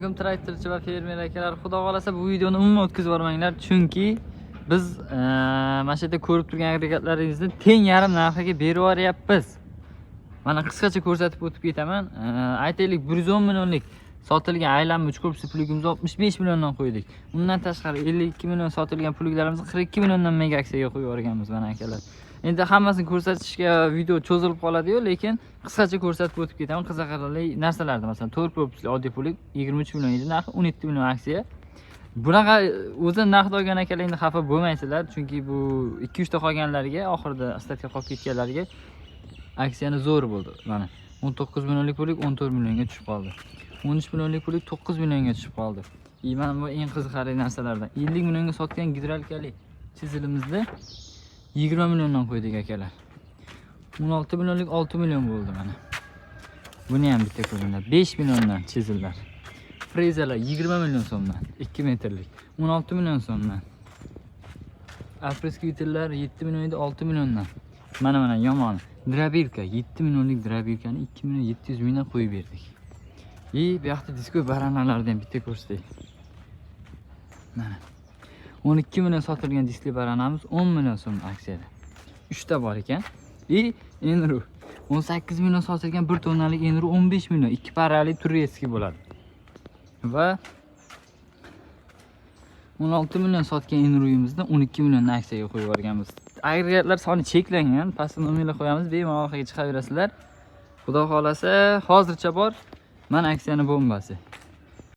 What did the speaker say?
Alaykum, traktorchi va fermer akalar. Xudo xohlasa, bu videoni umuman o'tkazib yubormanglar, chunki biz mana shu yerda ko'rib turgan agregatlaringizni teng yarim narxiga berib yuboryapmiz. Mana, qisqacha ko'rsatib o'tib ketaman. Aytaylik, 110 millionlik sotilgan aylanma 3 korpusli plugimizni 65 milliondan qo'ydik. Undan tashqari 52 million sotilgan pluglarimizni 42 milliondan mega aksiyaga qo'yib yuborganmiz, mana, akalar. Endi hammasini ko'rsatishga video cho'zilib qoladi-yu, lekin qisqacha ko'rsatib o'tib ketaman qiziqarli narsalarni. Masalan, 4 korpusli oddiy plug 23 million edi narxi, 17 million aksiya. Bunaqa o'zi narxda olgan akalar endi xafa bo'lmaysizlar, chunki bu 2-3 ta qolganlarga, oxirida остатка qolib ketganlarga aksiyani zo'r bo'ldi. Mana, 19 millionlik plug 14 millionga tushib qoldi. 13 millionlik plug 9 millionga tushib qoldi. И mana bu eng qiziqarli narsalardan. 50 millionga sotgan gidravlikali chizilimizda 20 milliondan qo'ydik, akalar. 16 millionlik 6 million bo'ldi, mana. Buni ham bitta ko'ringlar. 5 milliondan chizillar. Frezalar 20 million so'mdan, 2 metrlik. 16 million so'mdan. Опрыскиватель lar 7 million edi, 6 milliondan. Mana, yomon. Дробилка 7 millionlik дробилка ni 2 million 700 mingdan qo'yib berdik. И bu yoqda disko baranalarni ham bitta ko'rsatay. Mana. 12 million sotilgan diskli baranamiz 10 million so'm aksiyada. 3 ta bor ekan. И Enru 18 million sotilgan 1 tonnalik Enru 15 million, ikki parali турецкий bo'ladi. Va 16 million sotgan Enruyimizni 12 milliondan aksiyaga qo'yib yuborganmiz. Agregatlar soni cheklangan, pastda nomerlar qo'yamiz, bemalol aloqaga chiqaverasizlar. Xudo xohlasa, hozircha bor. Mana aksiyani bombasi.